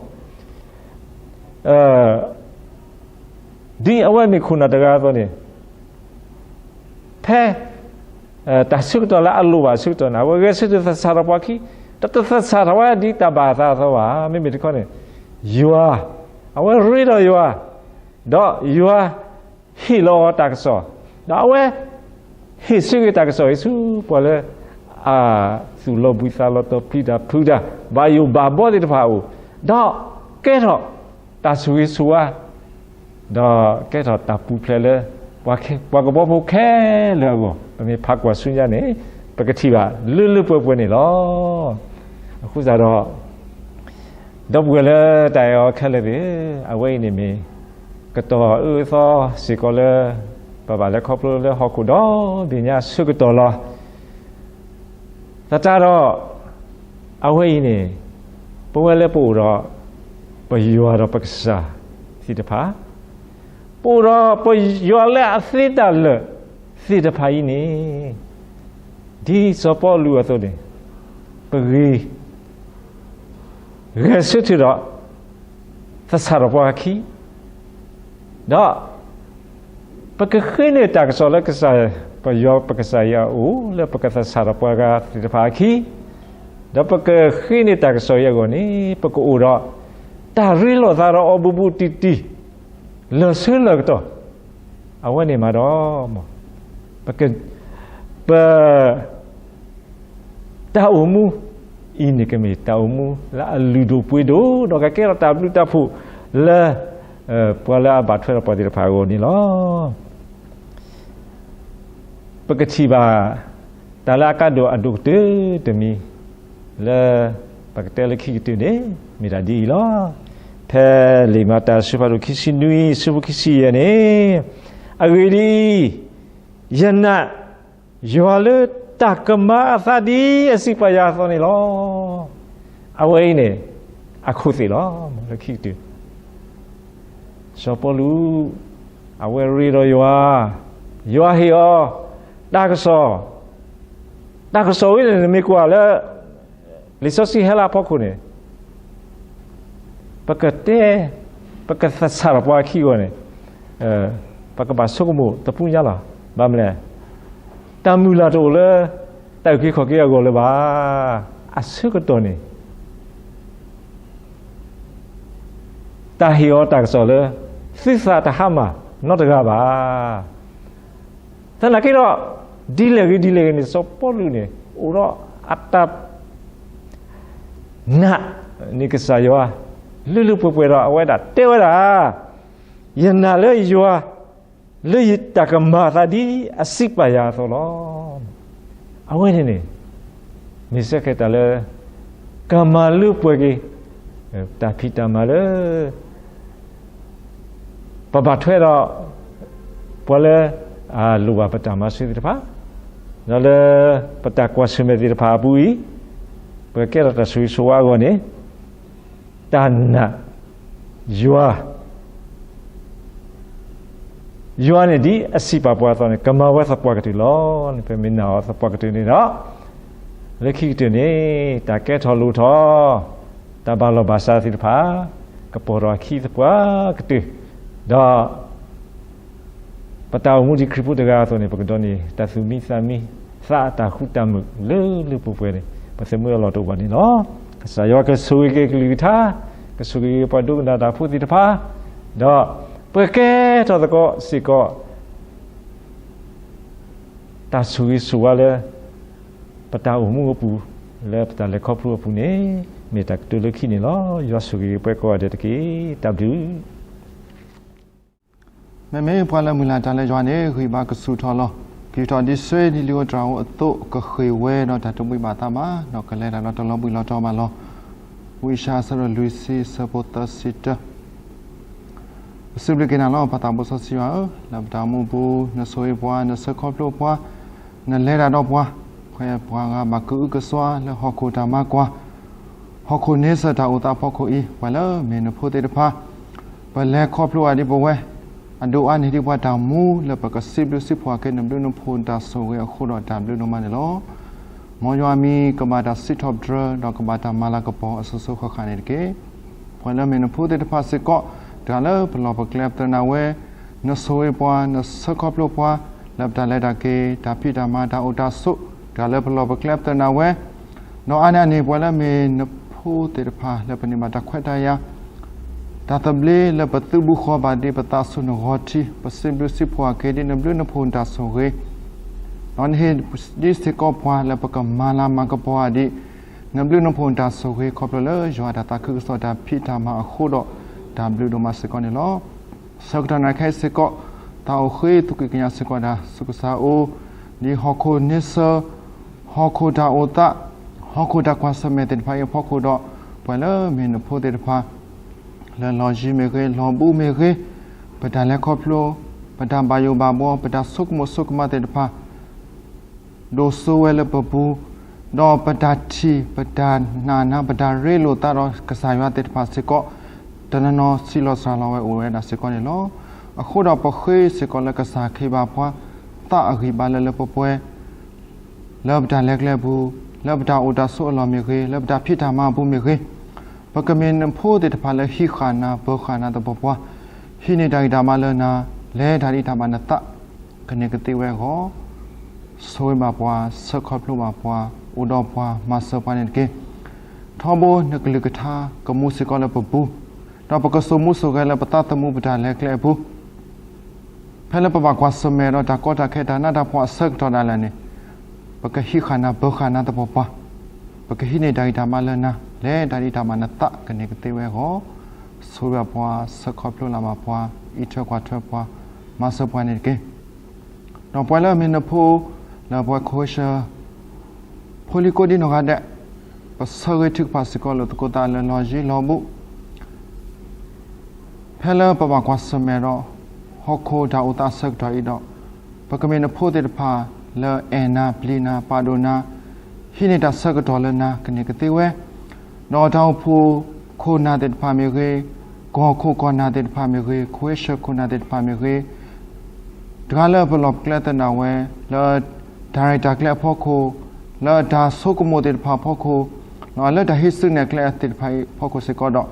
ဒ်အဝဲမ့ၢ်ခိၣ်နၢ်တဂၤအသိးန့ၣ် ဖဲ တၢ်ဆၢကတီၢ်လၢအလိၣ်ဘၣ်အဆၢကတီၢ်န့ၣ် အဝဲဂဲၤဆၢထၢၣ်သဆၣ်ထီၣ်ပှၤခံ, ဒီးတသဆၣ်ထီၣ်ဝဲဒ်တၢ်ဘၣ်အသးအသိးဘၣ်. မ့မ့ၢ်တခီန့ၣ် ယွၤ အဝဲရ့ဒီးယွၤ, ဒီးယွၤ ဟ့ၣ်လီၤအီၤတၢ်ကစီၣ်, ဒီးအဝဲ ဟ့ၣ်ဆၢက့ၤတၢ်ကစီၣ်အံၤဆူပှၤလၢ အသူၣ်လီၤဘှံးသးလီၤတီၤ ပျံၤတၢ်ဖုးတၢ် ဘၣ်ယိၣ်ဘၣ်ဘီသ့ၣ်တဖၣ်အအိၣ်, ဒီးကဲထီၣ်တၢ်ဆိၣ်ဂ့ၤဆိၣ်ဝါ, ဒီးကဲထီၣ်တၢ်ပူၤဖျဲးလၢ ပှၤကဘီဖိခဲလၢာ်အဂီၢ် ပမ့ၢ်ဖးကွၢ်ဆူညါန့ၣ် ပကထံၣ်ဘၣ်လၢလၢပှဲၤပှဲၤန့ၣ်လီၤ. အဃိသတးဒီး ဒီပုၢ်ဝဲၢ်လၢတၢ်အဲၣ်အီၤခဲလၢာ်သ့ၣ်ဧၢ, အဝဲအံၤန့ၣ်မ့ၢ် ကတီၢ်အၢအသီစ့ၢ်ကီးလၢ ပဘၣ်လဲၤခီဖျိလၢဟီၣ်ခိၣ်ဒီဘ့ၣ်ညါအဆၢကတီၢ်လီၤ. သတးဒီး အဝဲအံၤန့ၣ် ပဝဲလၢပအိၣ်ဒီး ပယွၤဒီးပကစၢ်သ့ၣ်တဖၣ်, ပအိၣ်ဒီးပယွၤလၢအသ့တၢ်လၢာ်သ့ၣ်တဖၣ်အံၤန့ၣ် ဒ်စီၤပီလူးအသိးန့ၣ် ပဂ့ၤ ဂဲၤဆၢထၢၣ်ဒီး သဆၣ်ထီၣ်ပှၤအခံ, ဒီး ပကဃ့န့ၢ်တၢ်ကစီၣ်လၢကစၢ် ပယွၤပကစၢ်ယွၤအအိၣ် လၢပကသဆၣ်ထီၣ်ပှၤဂၤသ့ၣ်တဖၣ်အခံ, ဒီးပကဃ့န့ၢ်တၢ်ကစီၣ်အံၤအဂီၢ်န့ၣ် ပကအိၣ်ဒီး တၢ်ရ့လိာ်သးဒီးအီၤဘူးဘူးတံၢ်တံၢ် လၢာ်ဆၢလၢာ်ကတီၢ် အဝဲန့ၣ်မးဒီး ပ တၢ်အိၣ်မူအံၤန့ၣ်ကမ့ၢ်တၢ်အိၣ်မူလၢအလုၢ်ဒိၣ်ပှ့ၤဒိၣ် ဒီးကကဲထီၣ်တၢ်ဘျုးတၢ်ဖှိၣ်လၢ ပှၤလၢအဘၣ်ထွဲဒီးပှၤသ့ၣ်တဖၣ်အဂီၢ်န့ၣ်လီၤ. ပကထံၣ်ဘၣ် တၢ်လၢအကါဒိၣ်အဒိၣ်ကတၢၢ်တမံၤ လၢ ပကတဲလၢခံကတၢၢ်န့ၣ် မ့ၢ်တၢ်ဒ်အံၤလီၤ. ဖဲလံာ်မၤတၢ်အဆၢဖးဒိၣ်ခံဆံနွံ အဆၢဖိခံဆံယဲၢ်န့ၣ်, အဂ့ၢ်ဒ်အံၤ, ယနာ်ယွၤလၢတၢ်ကမၤအသးဒ်အစံးပာ်ယၤအသိးန့ၣ်လီၤ. အဝဲအံၤန့ၣ် အခိၣ်သ့ၣ်လီၤ. လၢခံကတၢၢ် စီၤပီလူး အဝဲရ့ဒီးယွၤ, ယွၤဟ့ၣ်အီၤ တၢ်ကစီၣ်, တၢ်ကစီၣ်ဝဲန့ၣ် နမ့ၢ်ကွၢ်လၢ လံာ်စီဆှံဟဲလၢအဖီခိၣ်န့ၣ် ပကတဲ ပကသဆၣ်ထီၣ်ပှၤအခံအဂီၢ်န့ၣ် ပကဘၣ်ဆိကမိၣ်တပူၤညါလီၤ. ဘၣ်မနုၤလဲၣ်, တၢ်မုၢ်လၢ်တအိၣ်လၢ တၢ်အုၣ်က့ၤခီၣ်က့ၤအဂီၢ်လၢၤဘၣ်. အဆၢကတီၢ်န့ၣ် တၢ်ဟ့ၣ်အီၤတၢ်ကစီၣ်လၢ သုသးတဟါမၢ်နီတဂၤဘၣ်. သနာ်က့ဒီး ဒ်လဲၣ်ဂ့ၤဒ်လဲၣ်ဂ့ၤန့ၣ် စီၤပီလူးန့ၣ် အိၣ်ဒီးအတၢ်နာ်န့ၢ်ကစၢ်ယွၤ လၢလၢပှဲၤပှဲၤဒီး အဝဲဒၣ်တဲဝဲဒၣ်, ယနာ်လၢယွၤ လၢယတၢ်ကမၤအသးဒ်အစံးပာ်ယၤအသိးလီၤ. အဝဲန့ၣ်န့ၣ် မ့ၢ်စ့ၢ်ကီးတၢ်လၢ ကမၤလၢပှဲၤက့ၤ တၢ်ဖံးတၢ်မၤလၢ ပဘၣ်ထွဲဒီး ပှၤလၢ အလိၣ်ဘၣ်ပတၢ်မၤစၢၤသ့ၣ်တဖၣ်, ဒီးလၢ ပတၢ်ကွၢ်ဆၢၣ်မဲာ်သ့ၣ်တဖၣ်အပူၤအံၤ, ပကဲထီၣ်တၢ်ဆိၣ်ဂ့ၤဆိၣ်ဝါအဂီၢ်န့ၣ် တၢ်နာ် ယွၤ ယွၤန့ၣ်ဒ်အစံးပာ်ပှၤအသိးန့ၣ် ကမၤဝဲသပှၢ်ကတၢၢ်လီၤ. ပမ့ၢ်နာ်အီၤသပှၢ်ကတၢၢ်န့ၣ်ဒီး လၢခံကတၢၢ်န့ၣ် တၢ်ကဲထီၣ်လိၣ်ထီၣ် တၢ်ဘၣ်လီၢ်ဘၣ်စးသ့ၣ်တဖၣ် ကပိာ်ထီၣ်အခံသပှၢ်ကတၢၢ်, ဒီး ပတၢ်အိၣ်မူဒ်ခရံာ်ဖိတဂၤအသိးန့ၣ် ပကဒိးန့ၢ်တၢ်သူၣ်မံသးမံ သးအတၢ်ဃူတၢ်မုာ်လၢလၢပှဲၤပှဲၤန့ၣ် ပသးမုာ်အလီၢ်တအိၣ်ဘၣ်န့ၣ်လီၤ. ကစၢ်ယွၤကဆိၣ်ဂ့ၤက့ၤကလုၢ်ကထါ, ကဆိၣ်ဂ့ၤက့ၤပှၤဒိကနၣ်တၢ်ဖိသ့ၣ်တဖၣ်, ဒီးပကကဲထီၣ်သကိးစ့ၢ်ကီး တၢ်ဆိၣ်ဂ့ၤဆိၣ်ဝါလၢ ပတၢ်အိၣ်မူအပူၤ လၢပတၢ်လဲၤခီဖျိအပူၤန့ၣ် မ့ၢ်တၢ်ကတိၤလၢခံန့ၣ်လီၤ. ယွၤဆိၣ်ဂ့ၤက့ၤပှၤကိးဂၤဒဲးတက့ၢ်. တၢ်ဘျုး မ့မ့ၢ်ပှၤလၢမုၢ်လၢ်တၢ်လၢယွၤန့ၣ် ဂံၢ်ဘါကဆူၣ်ထီၣ်လီၤ. ကယူၢ်ထီၣ်ဒ်ဆှ့ဒ်လံာ်ဧိၤတြၤဧိၤအသိး ကဃ့ၢ်ဝဲဒီးတၢ်တဘှံးဘၣ်သးဘၣ်, ဒီးကလဲၤတၢ်ဒီးတလီၤဘှံးလီၤတီၤဘၣ်လီၤ. ဝံယၡါယၤ အဆၢဒိၣ်လွံၢ်ဆံ အဆၢဖိသၢဆံတၢ ပစံးဘျုးက့ၤနၤလီၤ ပၢ်သးဘိစီဆှံယွၤဧၢ, လၢပတၢ်အိၣ်မူအပူၤ နဆိၣ်ဂ့ၤပှၤ, နဆှၢခီဖျိပှၤ, နလဲၤတၢ်ဒီးပှၤ, ပှၤဂၤဘၣ်ကအုကစွါလၢဟီၣ်ခိၣ်တၢ်မၤကွၢ်, ဟီၣ်ခိၣ်န့ဆၢၣ်တၢ်အိၣ်သးအဖီခိၣ်အံၤ, ပှၤလၢမ့ၢ်နဖိသ့ၣ်တဖၣ် ပလဲၤခီဖျိအီၤဒ်ပဝဲ အဒိၣ်အါန့ၢ်ဒံးပှၤတၢ်မူလၢပကစံးဘျုးစံးဖှိၣ်အီၤက့ၤ နဘျုးနဖှိၣ်တၢ်ဆိၣ်ဂ့ၤအဃိဒီးတၢ်ဘျုးဒိၣ်မးန့ၣ်လီၤ. မ်ယွၤအမံၤကဘၣ်တၢ်စံးထီၣ်ပတြၢၤ ဒီးကဘၣ်တၢ်မၤလၤကပီၤအစိၤစိၤဃၣ်ဃၣ်န့ၣ်တက့ၢ်. ပှၤလၢမ့ၢ်နဖိသ့ၣ်တဖၣ်စ့ၢ်ကီး တဂၤလၢပလီၢ်ပကျဲပသရၣ်နၤဝဲ, နဆိၣ်ဂ့ၤပှၤ နဆှၢခီဖျိပှၤ လၢပတၢ်လဲၤတၢ်က့ၤ တၢ်ဖံးတၢ်မၤတၢ်အိၣ်တၢ်ဆိး တဂၤလၢပလီၢ်ပကျဲပသရၣ်နၤဝဲ ဒီးအါန့ၢ်အန့ၣ် ပှၤလၢမ့ၢ်နဖိသ့ၣ်တဖၣ်လၢပန့ၢ်ဘၣ်တၢ်ခွဲးတၢ်ယာ် တၢ်သဘျ့လၢပသုးဘူးဃီၤဘၣ်ဒ်ပသးဆူနဂီၢ်ထံ ပစံးဘျုးစံးဖှိၣ်အီၤက့ၤဒ်နဘျုးနဖှိၣ်နတၢ်ဆိၣ်ဂ့ၤ, ဒီးနဟ့ၣ်ဒ်စ့ၢ်ကီးပှၤလၢပကမၤလၤမၤကပီၤအီၤဒ် နဘျုးနဖှိၣ်နတၢ်ဆိၣ်ဂ့ၤခီဖျိလၢယွၤအတၢ်သးခုကစီၣ်တၢ်ဖံးတၢ်မၤအဃိဒီး တၢ်ဘျုးဒိၣ်မးစ့ၢ်ကီးန့ၣ်လီၤ. ဆၢကတီၢ်နံၤခဲအံၤစ့ၢ်ကီး သးအိၣ်ဃ့သူၣ်က့ၣ်ကညးစ့ၢ်ကီးဒၣ်ဆူကစၢ်အအိၣ်, ဒ်ဟီၣ်ခိၣ်န့ဆၢၣ်, ဟီၣ်ခိၣ်တၢ်အိၣ်သး, ဟီၣ်ခိၣ်တၢ်ကွၢ်ဆၢၣ်မဲာ်သ့ၣ်တဖၣ်အံၤအဖီခိၣ်ဒီး ပှၤလၢမ့ၢ်နဖိသ့ၣ်တဖၣ် လၢလီၢ်ယံၤမ့ၢ်ဂ့ၤ, လီၢ်ဘူးမ့ၢ်ဂ့ၤ, ပတၢ်လဲၤခီဖျိ, ပတၢ်ဘၣ်ယိၣ်ဘၣ်ဘှီ, ပတၢ်ဆိကမိၣ်ဆိကမးသ့ၣ်တဖၣ် ဒိၣ်စိဝဲလၢပပူၤ, ဒီးပတၢ်ထံၣ်, ပတၢ်နာ်နၤ, ပတၢ်ရ့လိာ်သးဒီးကစၢ်ယွၤသ့ၣ်တဖၣ်စ့ၢ်ကီး တနီၤနီၤဆံးလီၤစှၤလီၤဝဲအိၣ်ဝဲဒၣ်စ့ၢ်ကီးန့ၣ်လီၤ. အဃိဒီးပဃ့စ့ၢ်ကီးလၢကစၢ်ခ့ဘၣ်ပှၤ သးအဂံၢ်ဘါလၢလၢပှဲၤပှဲၤ လၢပတၢ်လဲၤကျဲအပူၤ, လၢပတၢ်အိၣ်တၢ်ဆိးအလီၢ်မ့ၢ်ဂ့ၤ, လၢပတၢ်ဖံးတၢ်မၤအပူၤမ့ၢ်ဂ့ၤ, ပကမ့ၢ်နဖိသ့ၣ်တဖၣ်လၢဟံးဃာ်နၤ ပၢၤဃာ်နၤသပှၢ်ပှၢ်, ဟံးန့ၢ်တၢ်ဂံၢ်တၢ်ဘါလၢနၤ, လဲၤတၢ်ဒ်တၢ်ဘၣ်နသး ကန့ၢ်ကသ့ဝဲအဂီၢ်, ဆိၣ်ဂ့ၤဘၣ်ပှၤ, ဆၢခီဖျိဘၣ်ပှၤ, အိၣ်ဒီးပှၤ, မၤစၢၤပှၤန့ၣ်တက့ၢ်. ထီဘိနကလုၢ်ကထါကမူစ့ၢ်ကီးလၢပပူၤ, ဒီးပကစိာ်မူစိာ်ဂဲၤလၢပသးသမူပတၢ်လဲၤကျဲအပူၤ ဖဲလၢပဘၣ်ကွၢ်ဆၢၣ်မဲာ်ဒီးတၢ်ကီတၢ်ခဲ တၢ်နးတၢ်ဖှီၣ်အဆၢကတီၢ်ဒၣ်လဲာ်န့ၣ်, ပကဟံးဃာ်နၤ ပၢၤဃာ်နၤသပှၢ်ပှၢ်, ပကဟံးန့ၢ်တၢ်ဂံၢ်တၢ်ဘါလၢနၤ, လဲၤတၢ်ဒ်တၢ်ဘၣ်နသး ကန့ၢ်ကသ့ဝဲအဂီၢ်, ဆိၣ်ဂ့ၤဘၣ်ပှၤ, ဆၢခီဖျိလၢ်ဘၣ်ပှၤ, အံးထွဲကွၢ်ထွဲပှၤ, မၤစၢၤပှၤန့ၣ်တက့ၢ်. ဒီးပှၤလၢအမ့ၢ်နဖိ လၢပှၤခိၣ်ဝ့ၡၢၣ် ဖိလံၤကိးဒံနီၢ်ဂၤဒဲး, ပဆၢဂ့ၤထုကဖၣ်စ့ၢ်ကီးလိာ်သကိးသးလၢလီၢ်ယံၤလီၢ်ဘူး ဖဲလၢပဘၣ်ကွၢ်ဆၢၣ်မဲာ်ဒီး ဟီၣ်ခိၣ်တၢ်အိၣ်သးအဆၢကတီၢ်အံၤဒီး, ပကမ့ၢ်နဖိသ့ၣ်တဖၣ်လၢအဲၣ်နၤပျံၤနၤပာ်ဒိၣ်နၤ, ဟံးန့ၢ်တၢ်ဆၢကတီၢ်လၢနၤ ကန့ၢ်ကသ့ဝဲ, ဒီးတၢ်အိၣ်ဖှိၣ်ခိၣ်နၢ်သ့ၣ်တဖၣ်မ့ၢ်ဂ့ၤ, ကီၢ်ခိၣ်ကီၢ်နၢ်သ့ၣ်တဖၣ်မ့ၢ်ဂ့ၤ, ခိၣ်ဝ့ၡၢၣ်ခိၣ်နၢ်သ့ၣ်တဖၣ်မ့ၢ်ဂ့ၤ, တဂၤလၢပလီၢ်ပကျဲသနာ်ဝဲ လၢတၢ်ရဲၣ်တၢ်ကျဲၤအဖီခိၣ်, လၢတၢ်ဆိကမိၣ်သ့ၣ်တဖၣ်အဖီခိၣ်, လၢတၢ်ဟံးစုနဲၣ်ကျဲသ့ၣ်တဖၣ်အံၤအဖီခိၣ်စ့ၢ်ကီးဒီး,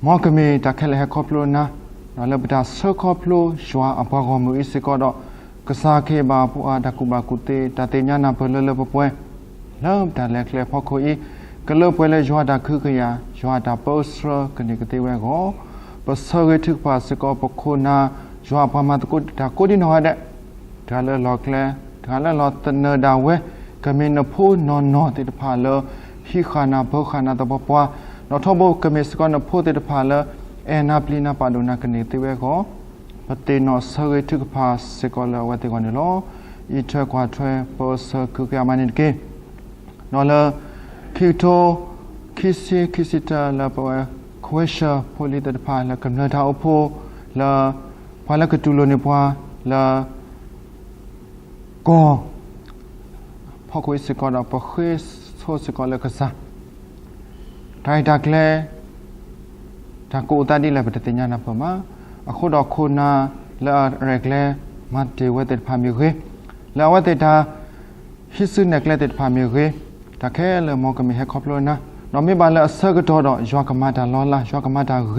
မ်ကမ့ၢ်တၢ်ခဲလၢာ်ဟဲခီဖျိနၤ, ဒီးလၢပတၢ်ဆၢခီဖျိယွၤအပှၤဂီၢ်မုၢ်အံၤစ့ၢ်ကီးဒီး, ကစၢ်ခ့ဘၣ်ပှၤတၢ်ကူၣ်ဘၣ်ကူၣ်သ့ တၢ်သ့ၣ်ညါနၢ်ပၢၢ်လၢလၢပှဲၤပှဲၤ လၢပတၢ်လဲၤကျဲအဖီခိၣ်အံၤ, ကလၢပှဲၤလၢယွၤတၢ်ကဟုကယာ်, ယွၤတၢ်ပၢဆှၢ ကန့ၢ်ကသ့ဝဲအဂီၢ်, ပဆၢဂ့ၤထုကဖၣ်စ့ၢ်ကီးပခိၣ်နၢ်, ယွၤအပှၤမၤသကိးတၢ်ကိးဒံနီၢ်ဂၤဒဲး, တဂၤလၢလီၢ်ကျဲ, တဂၤလၢလီၢ်သနၢၤဒၣ်ဝဲ, ကမ့ၢ်နဖိနီၢ်နီၢ်သ့ၣ်တဖၣ်လၢ ဟံးဃာ်နၤ ပၢၤဃာ်နၤသပှၢ်ပှၢ်, ဒီးထီဘိကမ့ၢ်စ့ၢ်ကီးနဖိသ့ၣ်တဖၣ်လၢ အဲၣ်နၤပျံၤနၤပာ်ဒိၣ်နၤ ကန့ၢ်သ့ဝဲအဂီၢ်, ပသ့ၣ်နီၣ်ဆၢဂ့ၤထုကဖၣ်စ့ၢ်ကီးလၢအဝဲသ့ၣ်အဂီၢ်န့ၣ်လီၤ. အံးထွဲကွၢ်ထွဲ ပၢဆှၢကဟုကယာ်မးန့ၣ်တက့ၢ်. ဒီးလၢ ခံကထိ ခံဆံ ခံဆံတၢ လၢပဝဲ ခိၣ်ဝ့ၡၢၣ်ဖိလံၤသ့ၣ်တဖၣ် လၢကမျၢၢ်တၢ်အိၣ်ဖှိၣ် လၢ ပှၤလၢကတူၢ်လိာ်န့ၢ်ပှၤ လၢ ကီၢ် ဖီခိၣ်အံၤစ့ၢ်ကီးဒီး ပဃ့ဆိစ့ၢ်ကီးလၢကစၢ် တၢ်ရဲၣ်တၢ်ကျဲၤ တၢ်ကအိၣ်သးဒ်လဲၣ် ပတသ့ၣ်ညါနၢ်ပၢၢ်ဘၣ်. အဃိဒီးခိၣ်နၢ်လၢအရဲၣ်ကျဲၤမၤတ့ၢ်ဝဲသ့ၣ်တဖၣ်မ့ၢ်ဂ့ၤ, လၢအဝဲသ့ၣ်တၢ်ဟံးစုနဲၣ်ကျဲသ့ၣ်တဖၣ်မ့ၢ်ဂ့ၤ, တၢ်ခဲလၢာ်မ်ကမ့ၢ်ဟဲခီဖျိနၤ, ဒီးမ့ၢ်ဘၣ်လၢအဆၢကတီၢ်ဒီး ယွၤကမၤတၢ်လီၤလး ယွၤကမၤတၢ်ဂ့ၤ,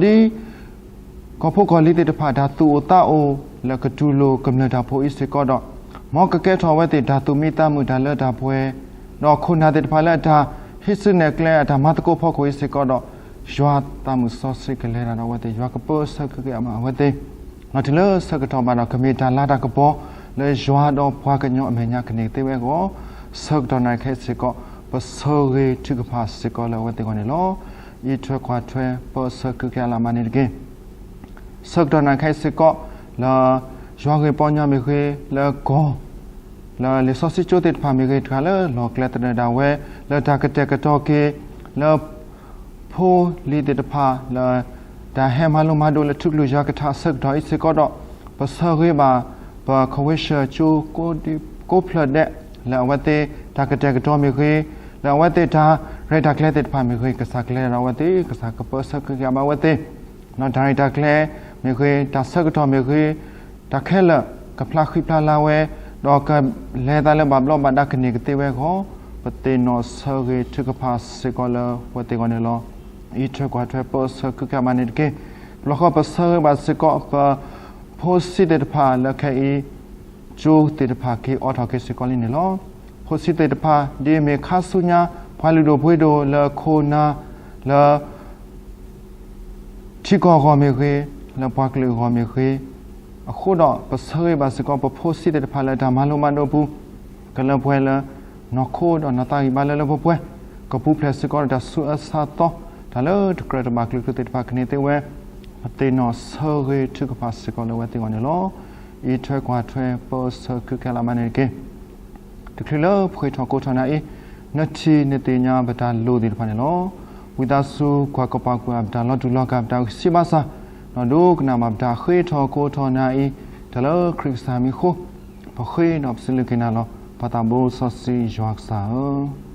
ဒီးဒ် ကီၢ်ဖိကီၢ်လံၤသ့ၣ်တဖၣ် တၢ်သူၣ်အိၣ်သးအိၣ် လၢကတူၢ်လိာ်ကမျၢၢ်တၢ်အိၣ်ဖှိၣ်အံၤစ့ၢ်ကီးဒီး, မ်ကကဲထီၣ်အဝဲသ့ၣ်တၢ်သူၣ်မံသးမုာ် တၢ်လၢတၢ်ပှဲၤ, ဒီးခိၣ်နၢ်သ့ၣ်တဖၣ်လၢအတၢ်ဟံးစုနဲၣ်ကျဲ အတၢ်မၤသကိးဖီခိၣ်အံၤစ့ၢ်ကီးဒီး, ယွၤသးမုာ်စီဆှံကလဲၤတၢ်ဒီးအဝဲသ့ၣ်, ယွၤကပၢဆှၢကဟုကယာ်မးအဝဲသ့ၣ်, ဒီးတုၤလၢဆၢကတီၢ်ဘၣ်ဒီး ကမ့ၢ်တၢ်လၤတၢ်ကပီၤ လၢယွၤဒီးပှၤကညီအမဲာ်ညါ ကန့ၢ်သ့ဝဲအဂီၢ်, ဆၢကတီၢ်နၣ်ရံၣ်ခဲအံၤစ့ၢ်ကီး ပဆၢဂ့ၤထုကဖၣ်စ့ၢ်ကီးလၢအဝဲသ့ၣ်အဂီၢ်န့ၣ်လီၤ. အံးထွဲကွၢ်ထွဲ ပၢဆှၢကဟုကယာ်လၢ်မးန့ၣ်တက့ၢ်. ဆၢကတီၢ်နၣ်ရံၣ်ခဲအံၤစ့ၢ်ကီး လၢယွၤဂ့ၢ်ပီညါမ့ၢ်ဂ့ၤ, လၢကီၢ် လၢလံာ်စီဆှံကၠိသ့ၣ်တဖၣ်မ့ၢ်ဂ့ၤ, တဂၤလၢလီၢ်ကျဲသနၢၣ်ဒၣ်ဝဲ လၢတၢ်ကတဲာ်ကတီၤက့ၤ လၢ ဖိလံၤသ့ၣ်တဖၣ် လၢတၢ်ဟဲမၤလိမၤဒိးလၢ ထူကလုၢ်ယွၤကထါအဆၢကတီၢ်အံၤစ့ၢ်ကီးဒီး, ပဆၢဂ့ၤဘၣ် ပခိၣ်ဝ့ၡၢၣ်ကၠိ ကိးဖျၢၣ်ဒဲး လၢအဝဲသ့ၣ်တၢ်ကတဲာ်ကတီၤမ့ၢ်ဂ့ၤ, လၢအဝဲသ့ၣ်တၢ်ရဲၣ်တၢ်ကျဲၤသ့ၣ်တဖၣ်မ့ၢ်ဂ့ၤ, ကစၢ်ကလဲၤဒီးအဝဲသ့ၣ်, ကစၢ်ကပၢဆှၢကဟုကယာ်ဘၣ်အဝဲသ့ၣ်, ဒီးတၢ်ရဲၣ်တၢ်ကျဲၤမ့ၢ်ဂ့ၤ, တၢ်ဆၢကတီၢ်မ့ၢ်ဂ့ၤ, တၢ်ခဲလၢာ်ကဖျါဃံဖျါလၤဝဲ, ဒီးကလဲၤသးလၢဘၣ်ဘျီးဘၣ်ဒါ ကန့ၢ်ကသ့ဝဲအဂီၢ်, ပသ့ၣ်နီၣ်ဆၢဂ့ၤထုကဖၣ်စ့ၢ်ကီးလၢအဝဲသ့ၣ်အဂီၢ်န့ၣ်လီၤ. အံးထွဲကွၢ်ထွဲ ပၢဆှၢကဟုကယာ်မးန့ၣ်တက့ၢ်. ပလီၢ်ဃီပဆၢဂ့ၤဘၣ်စ့ၢ်ကီး ပဖိဆံးသ့ၣ်တဖၣ်လၢခဲအံၤ ကၠိသ့ၣ်တဖၣ်က့ၤအိးထီၣ်က့ၤစ့ၢ်ကီးလံန့ၣ်လီၤ. ဖိဆံးသ့ၣ်တဖၣ် ဒ်အမ့ၢ်ခါဆူညါ ပှၤလုၢ်ဒိၣ်ပှ့ၤဒိၣ်လၢခိၣ်နၢ် လၢ ထံကီၢ်အဂီၢ်မ့ၢ်ဂ့ၤ, လၢပှၤကလုာ်အဂီၢ်မ့ၢ်ဂ့ၤ, အဃိဒီးပဆၢဂ့ၤဘၣ်စ့ၢ်ကီး ပဖိဆံးသ့ၣ်တဖၣ်လၢတၢ်မၤလိမၤဒိးအပူၤ, ကလၢပှဲၤလၢ နီၢ်ခိဒီးနီၢ်သးဂံၢ်ဘါလၢလၢပှဲၤပှဲၤ, ကပူၤဖျဲးစ့ၢ်ကီးဒီးတၢ်ဆူးအၢဆါသီ, တၢ်လၢတကြၢးတဘၣ်ကျိၤကျိၤသ့ၣ်တဖၣ် ကန့ၢ်သ့ဝဲ, ပသ့ၣ်နီၣ်ဆၢဂ့ၤထုကဖၣ်စ့ၢ်ကီးလၢအဝဲသ့ၣ်အဂီၢ်န့ၣ်လီၤ. အံးထွဲကွၢ်ထွဲပၢဆှၢခုခဲလၢာ်မးန့ၣ်တက့ၢ်. တချုးလၢပဃ့ထီၣ်ကိးထီၣ်နၤအံၤ, နထံၣ်နသ့ၣ်ညါပတၢ်လိၣ်သ့ၣ်တဖၣ်န့ၣ်လီၤ. ဝံသးစူၤကွၢ်ကပၤကွံာ်ပတၢ်လီၤတူာ်လီၤကာ် ပတၢ်ဂံၢ်စၢ်ဘါစၢ်, ဒီးဒိကနၣ်ဘၣ်ပတၢ်ဃ့ထီၣ်ကိးထီၣ်နၤအံၤ, တၢ်လၢခရံာ်ကစၢ်မံၤအဃိ, ပဃ့ဒီးပစံးလၢက့ၤနၤလီၤ. ပၢ်သးဘိစီဆှံယွၤကစၢ်ဧၢ